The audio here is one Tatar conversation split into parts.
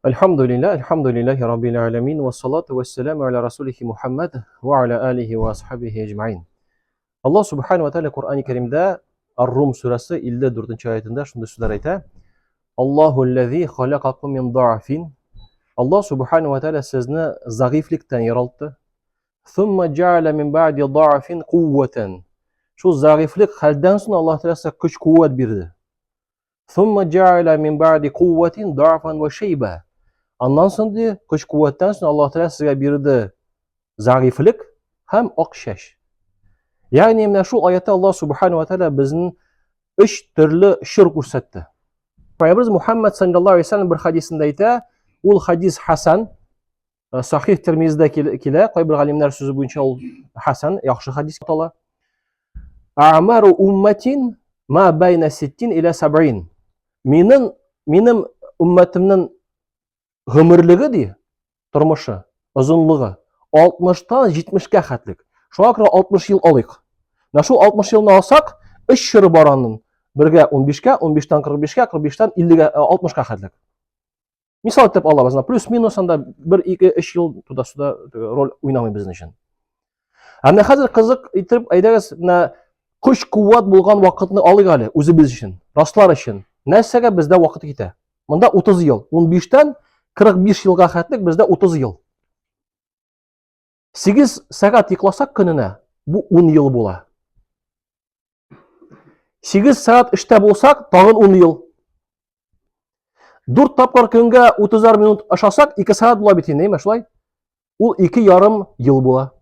Әлхәмдүлилләһ, әлхәмдүлилләһи раббил аләмин, вассалату вассаламу аля расулихи Мухаммад ва аля алихи ва асхабихи әҗмәин. Аллаһ субхану ва тааля Коръәни Кәримдә Ар-Рум сүрәсе 54 аятында шундый сүзләр әйтә. Аллаһу аллази халакакум мин да'фин. Аллаһ субхану ва тааля сезне зәгыйфьлектән яралтты. Thumma ja'ala min ba'di da'fin quwwatan. Шул зәгыйфьлек хәлдән соң Аллаһ Тәгалә сезгә көч-куәт бирде. Thumma ja'ala min ba'di quwwatin da'fan wa shayba. Аннан соң ди, көч-куәттән соң Аллаһ Тәгалә сезгә бирде зәгыйфьлек һәм ак чәч. Ягъни менә шул аятта Аллаһ субхану ва тәгалә безнең өч төрле чор күрсәтте. Пәйгамбәрбез Мухаммад саллаллаһу алейһи ва сәлләм бер хадисендә әйтә, ул хадис хасан, Сахих Тирмизда килә, кайбер галимнәр сүзе буенча ул хасан, яхшы хадис атала. Амару умматин ма байна ситтин иля сабрин. Минем минем уммәтемнең гомерлеге ди, тормышы, озынлыгы 60-тан 70-кә хәтлек. Шуңа күрә 60 ел алыйк. Менә шул 60 елны алсак, өч чоры бар аның. Бергә 15-кә, 15-тан 45-кә, 45-тан 50-гә, 60-ка хәтлек. Мисал итеп алабыз, плюс-минус анда 1, 2, 3 ел туда-сюда роль уйнамый безнең өчен. Ә менә хәзер кызык итеп, әйдәгез, менә көч куәт булган вакытны алыйк әле үзебез өчен, раслар өчен. Нәрсәгә бездә вакыт китә? Монда 30 ел, 15-тән 45 елга хәтлек бездә 30 ел. 8 сәгать йокласак көненә, бу 10 ел була. 8 сәгать эштә булсак, тагын 10 ел. 4 тапкыр көнгә 30 минут ашасак, 2 сәгать була бит инде, әйме шулай? Ул 2,5 ел була.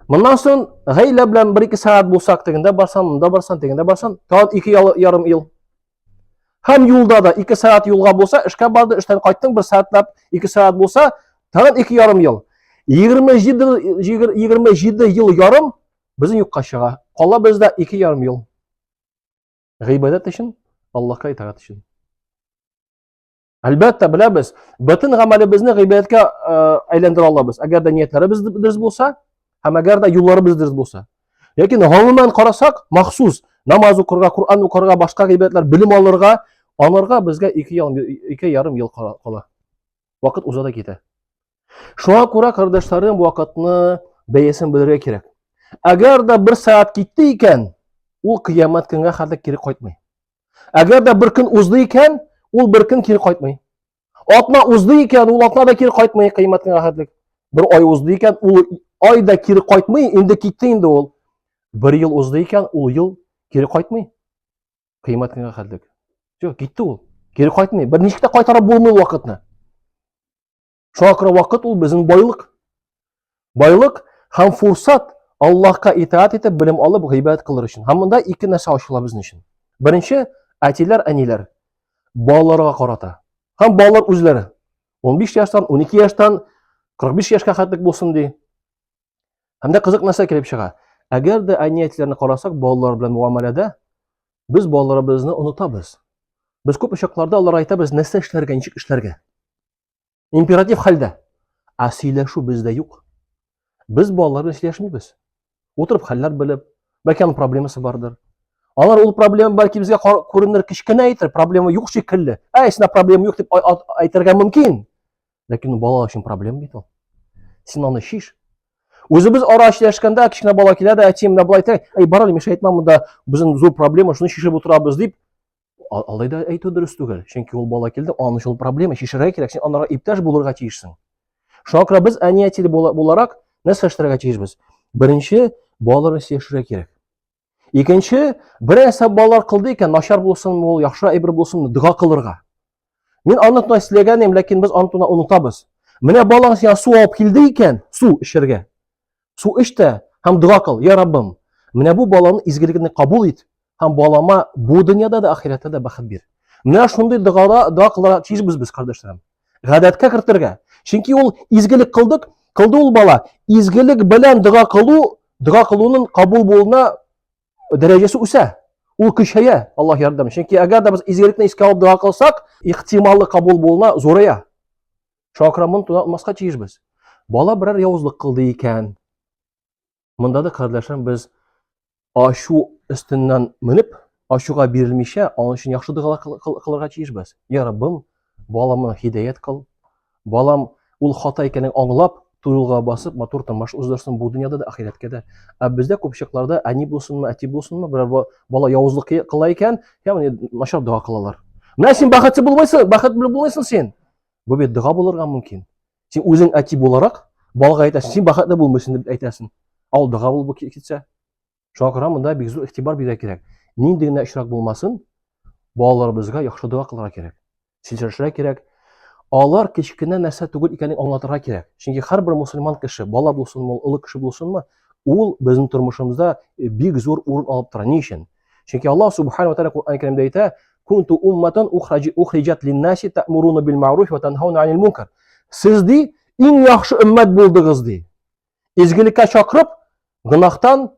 Моннан соң гаилә белән 1-2 сәгать булсак, тегендә барсан, монда барсан, тегендә барсан, тагын 2,5 ел. Һәм юлда да 2 сәгать юлга булса, эшкә барды, эштән кайттың, 1 сәгатьләп 2 сәгать булса, тагын 2,5 ел. 27 27 ел ярым безнең юкка чыга. Кала бездә 2,5 ел. Гыйбадәт өчен, Аллаһка итагать өчен. Әлбәттә, беләбез, бөтен гамәлебезне гыйбадәткә э, әйләндерә алабыз. Әгәр дә ниятләребез дөрес булса, һәм әгәр дә юлларыбыз дөрес булса. Ләкин гомумән карасак, махсус намаз укырга, Коръән укырга, башка гыйбадәтләр, белем алырга, анарга безгә 2,5 ел кала. Вакыт уза да китә. Шуңа күрә, кардәшләрем, вакытны бәясен белергә кирәк. Әгәр дә бер сәгать китте икән, ул кыямәт көнгә хәтле кире кайтмый. Әгәр дә бер көн узды икән, ул бер көн кире кайтмый. Атна узды икән, ул атна да кире кайтмый кыямәт көнгә хәтле. Бер ай узды икән, ул ай да кире кайтмый, инде китте инде ул. Бер ел узды икән, ул ел кире кайтмый. Кыямәт көнгә хәтле. Все, китте ул. Кире кайтмый. Бер ничек тә кайтарып булмый ул вакытны. Шуңа күрә вакыт ул безнең байлык. Байлык һәм фурсат Аллаһка итаат итеп, белем алып, гыйбадәт кылыр өчен. Һәм монда ике нәрсә ачыла безнең өчен. Беренче, әтиләр, әниләр балаларга карата. Һәм балалар үзләре 15 яшьтән, 12 яшьтән 45 яшькә хәтлек булсын ди. Һәм дә кызык нәрсә килеп чыга. Әгәр дә әни әтиләрне карасак, балалар белән муамәләдә без балаларыбызны онытабыз. Без күп очракларда аларга әйтәбез, нәрсә эшләргә, ничек эшләргә. Императив хәлдә. Ә сөйләшү бездә юк. Без балалар белән сөйләшмибез. Утырып хәлләр белеп, бәлки аның проблемасы бардыр. Алар ул проблема бәлки безгә күренер кечкенә әйтер, проблема юк шикелле. Әй, сиңа проблема юк дип әйтергә мөмкин. Ләкин бала өчен проблема бит ул. Син аны шиш. Үзебез ара сөйләшкәндә кечкенә бала килә дә, әтием менә болай әйтә, әй, бар әле, Миша, әйтмә, монда безнең зур проблема, шуны шишеп утырабыз дип, Алай да әйтү дөрес түгел. Чөнки ул бала килде, аның өчен ул проблема чишәргә кирәк. Син анарга иптәш булырга тиешсең. Шуңа күрә без әни әтиле буларак нәрсә эшләргә тиешбез? Беренче, балалар белән сөйләшергә кирәк. Икенче, бер нәрсә балалар кылды икән, начар булсын ул, яхшы әйбер булсын, дога кылырга. Мин аны тына сөйләгән идем, ләкин без аны тына онытабыз. Менә балаң сиңа су алып килде икән, су эчәргә. Су эч тә һәм дога кыл, я Раббым, менә бу баланың изгелеген кабул ит һәм балама бу дөньяда да, ахирәттә дә бәхет бир. Менә шундый догада дога кылырга тиешбез без, кардәшләрем. Гадәткә кертергә. Чөнки ул изгелек кылдык, кылды ул бала. Изгелек белән дога кылу, дога кылуның кабул булуына дәрәҗәсе үсә. Ул көчәя, Аллаһ ярдәме. Чөнки әгәр дә без изгелекне искә алып дога кылсак, ихтималы кабул булуына зурая. Шуңа күрә моны тотмаска тиешбез. Бала берәр явызлык кылды икән. Монда да, кардәшләрем, без ачу өстеннән менеп, ачуга бирелмичә, аның өчен яхшы догалар кылырга тиешбез. Я Раббым, Баламны һидаят кыл. Балам ул хата икәнен аңлап, туры юлга басып, матур тормыш уздырсын бу дөньяда да, ахирәткә дә. Ә бездә күп чакларда әни булсынмы, әти булсынмы, берәр бала явызлык кыла икән, ягъни начар дога кылалар. Менә син бәхетсез булмыйсың, бәхетле булмыйсың син. Бу бит дога булырга мөмкин. Син үзең әти буларак балага әйтәсең, син бәхетле булмыйсың дип әйтәсең. Ә ул дога булып китсә. Шуңа күрә монда бик зур игътибар бирергә кирәк. Нинди генә очрак булмасын, балаларыбызга яхшы дога кылырга кирәк. Сөйләшергә кирәк. Алар кечкенә нәрсә түгел икәнен аңлатырга кирәк. Чөнки һәрбер мусульман кеше, бала булсынмы, олы кеше булсынмы, ул безнең тормышыбызда бик зур урын алып тора. Ни өчен? Чөнки Аллаһ субхана ва тааля Коръән Кәримдә әйтә, Кунту умматан ухриҗат линнаси та'муруна бил ма'руф ва танхауна анил мункар. Сез ди, иң яхшы өммәт булдыгыз ди. Изгелеккә чакырып, гөнаһтан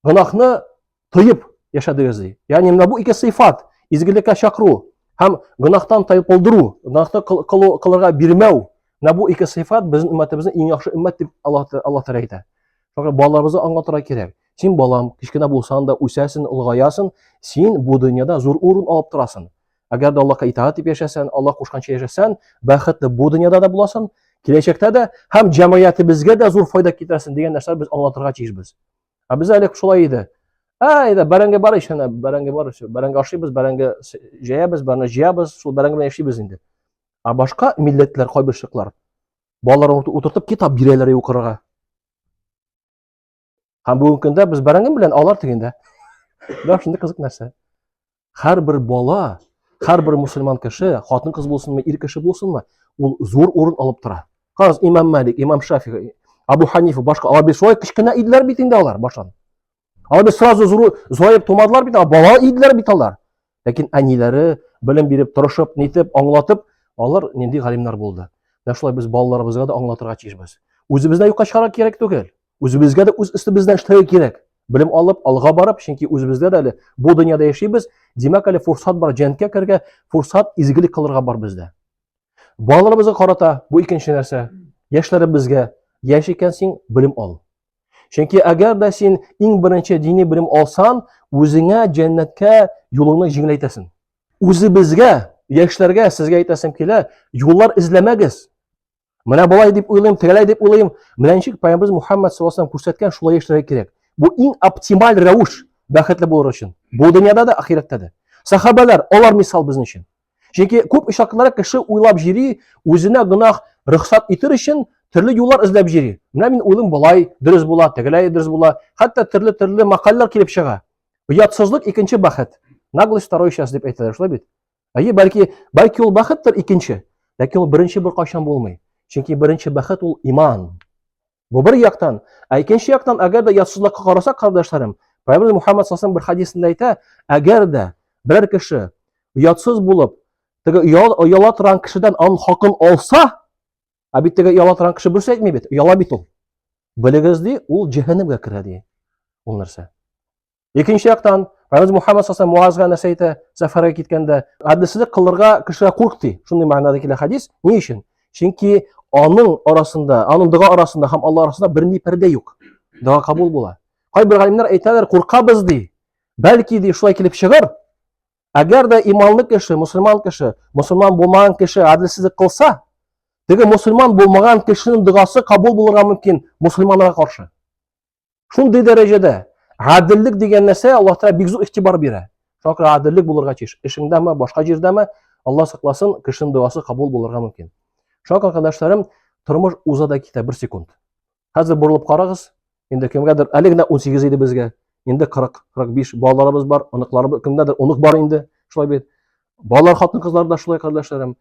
гөнаһны тыеп яшәдегез ди. Ягъни менә бу ике сыйфат, изгелеккә чакыру һәм гөнаһтан тайпылдыру, гөнаһны кылырга бирмәү, менә бу ике сыйфат безнең өммәтебезнең иң яхшы өммәт дип Аллаһ Аллаһ Тәгалә әйтә. Шуңа балаларыбызны аңлатырга кирәк. Син балам, кечкенә булсаң да үсәсең, олыгаясың, син бу дөньяда зур урын алып торасың. Әгәр дә Аллаһка итагать итеп яшәсәң, Аллаһ кушканча яшәсәң, бәхетле бу дөньяда да буласың, киләчәктә дә һәм җәмгыятебезгә дә зур файда китерәсең дигән нәрсәне без аңлатырга тиешбез. Ә бездә элек шулай иде. Ә, әйдә, бәрәңге бар ич, әнә, бәрәңге бар ич. Бәрәңге ашыйбыз, бәрәңге җәябез, бәрәңге җыябыз, шул бәрәңге белән яшибез инде. Ә башка милләтләр, кайбер чаклар, балаларын утыртып китап бирәләр укырга. Һәм бүгенге көндә без бәрәңге белән алар тегендә. Менә шундый кызык нәрсә. Һәрбер бала, һәрбер мусульман кеше, хатын-кыз булсынмы, ир кеше булсынмы, ул зур урын алып тора. Карагыз, имам Малик, имам Шафигый, Абу Ханифа, башка, алар бит шулай кечкенә иделәр бит инде алар баштан. Алар бит сразу зур зураеп тумадылар бит, бала иделәр бит алар. Ләкин әниләре белем биреп, тырышып, нитеп, аңлатып, алар нинди галимнәр булды. Менә шулай без балаларыбызга да аңлатырга тиешбез. Үзебезне юкка чыгарырга кирәк түгел. Үзебезгә дә үз өстебездән эшләргә кирәк. Белем алып, алга барып, чөнки үзебездә дә әле бу дөньяда яшибез, димәк әле фурсат бар җәннәткә керергә, фурсат изгелек кылырга бар бездә. Балаларыбызга карата бу икенче нәрсә. Яшьләребезгә яшь икән син, белем ал. Чөнки әгәр дә син иң беренче дини белем алсан, үзеңә җәннәткә юлыңны җиңеләйтәсең. Үзебезгә, яшьләргә, сезгә әйтәсем килә, юллар эзләмәгез. Менә болай дип уйлыйм, тегеләй дип уйлыйм. Менә ничек Пәйгамбәребез Мухаммад саллаллаһу алейһи күрсәткән, шулай яшәргә кирәк. Бу иң оптималь рәвеш бәхетле булыр өчен. Бу дөньяда да, ахирәттә дә. Сахабалар, алар мисал безнең өчен. Чөнки күп очракларда кеше уйлап җири, үзенә гөнаһ рөхсәт итер өчен төрле юллар эзләп җири. Менә мин уйлыйм, болай дөрес була, тегеләй дөрес була. Хәтта төрле-төрле мәкальләр килеп чыга. Оятсызлык икенче бәхет. Наглость второй счастье дип әйтәләр, шулай бит? Әйе, бәлки, бәлки ул бәхеттер икенче, ләкин ул беренче беркайчан булмый. Чөнки беренче бәхет ул иман. Бу бер яктан. Ә икенче яктан, әгәр дә ятсызлыкка карасак, кардәшләрем, Пәйгамбер Мухаммад саллаллаху бер хадисендә әйтә, әгәр дә берәр кеше оятсыз булып, теге ояла торган кешедән аның хакын алса, ә бит теге ояла торган кеше берсе әйтми бит, ояла бит ул. Белегез ди, ул җәһәннәмгә керә ди. Ул нәрсә? Икенче яктан, Пәйгамбер Мухаммад саллаллаху Муазга нәрсә әйтә, сәфәргә киткәндә, гаделсезлек кылырга кешегә курк ди. Шундый мәгънәдә килә хадис. Ни өчен? Чөнки аның арасында, аның дога арасында һәм Алла арасында берни пәрдә юк. Дога кабул була. Кайбер галимнәр әйтәләр, куркабыз ди. Бәлки ди шулай килеп чыгыр. Әгәр дә иманлы кеше, мусульман кеше, мусульман булмаган кеше гаделсезлек кылса, теге мусульман булмаган кешенең догасы кабул булырга мөмкин мусульманга каршы. Шундый дәрәҗәдә гаделлек дигән нәрсә Аллаһ Тәгалә бик зур игътибар бирә. Шуңа күрә гаделлек булырга тиеш. Эшеңдәме, башка җирдәме, Аллаһ сакласын, кешенең догасы кабул булырга мөмкин. Шуңа күрә, кардәшләрем, тормыш уза да китә бер секунд. Хәзер борылып карагыз, инде кемгәдер әле генә 18 иде безгә, инде 40, 45 балаларыбыз бар, оныкларыбыз, кемдәдер онык бар инде, шулай бит. Балалар, хатын-кызлар да шулай, кардәшләрем.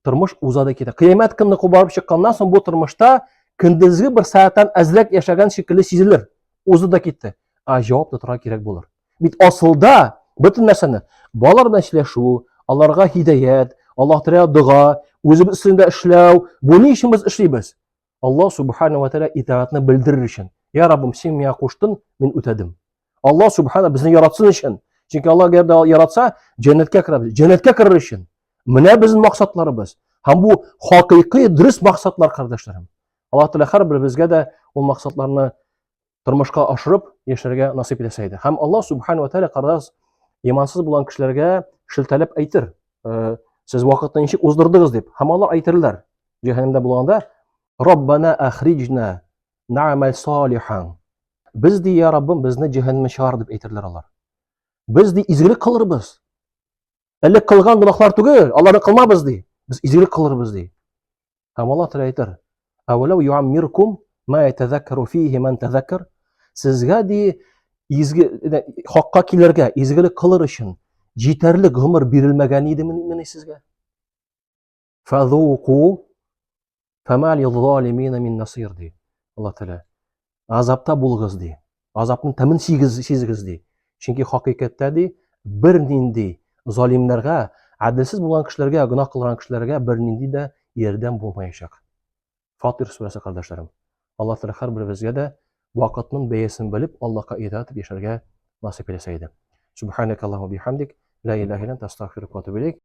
Тормыш уза да китә. Кыямәт көнне кубарып чыкканнан соң бу тормышта көндезге бер сәгатьтән әзрәк яшәгән шикелле сизелер. Узды да китте. Ә җавап тотарга кирәк булыр. Бит асылда бөтен нәрсәне балалар белән сөйләшү, аларга һидаят, Аллаһ Тәгалә дога, үзебез өстендә эшләү, бу ни өчен без эшлибез? Аллаһ субхана ва тәгалә итагатьне белдерер өчен. Я Раббым, син миңа куштың, мин үтәдем. Аллаһ субхана безне яратсын өчен. Чөнки Аллаһ әгәр дә яратса, җәннәткә керәбез. Җәннәткә керер өчен. Менә безнең максатларыбыз. Һәм бу хакыйкый дөрес максатлар, кардәшләрем. Аллаһ Тәгалә һәрберебезгә дә ул максатларны тормышка ашырып яшәргә насыйп итәсә иде. Һәм Аллаһ субхана ва тәгалә кардәш имансыз булган кешеләргә шелтәләп әйтер. Сез вакытны ничек уздырдыгыз дип. Һәм алар әйтерләр, җәһәннәмдә булганда, Раббана ахриҗна нә'мәл салихан. Без ди, я Раббым, безне җәһәннәмнән чыгар дип әйтерләр алар. Без ди изгелек кылырбыз. Элек кылган гөнаһлар түгел, аларны кылмабыз ди. Без изгелек кылырбыз ди. Һәм Аллаһ Тәгалә әйтер: "Әвәләү юаммиркум ма ятазаккару фихи ман тазаккар". Сезгә ди изге хакка килергә, изгелек кылыр өчен җитәрлек гомер бирелмәгән идемени сезгә? Фазуку фама лиззалимина мин насир ди. Аллаһ Тәгалә. Азапта булыгыз ди. Азапның тәмен сигез сизегез ди. Чөнки хакыйкатьтә ди бернинди залимнәргә, гаделсез булган кешеләргә, гөнаһ кылган кешеләргә бернинди дә ярдәм булмаячак. Фатир сүрәсе кардәшләрем. Аллаһ Тәгалә һәрберебезгә дә вакытның бәясен белеп, Аллаһка итагать итеп яшәргә насыйп әйләсә иде. Субханакаллаху бихамдик, ла илаһа илля анта, астагфирука ва атубу илейк.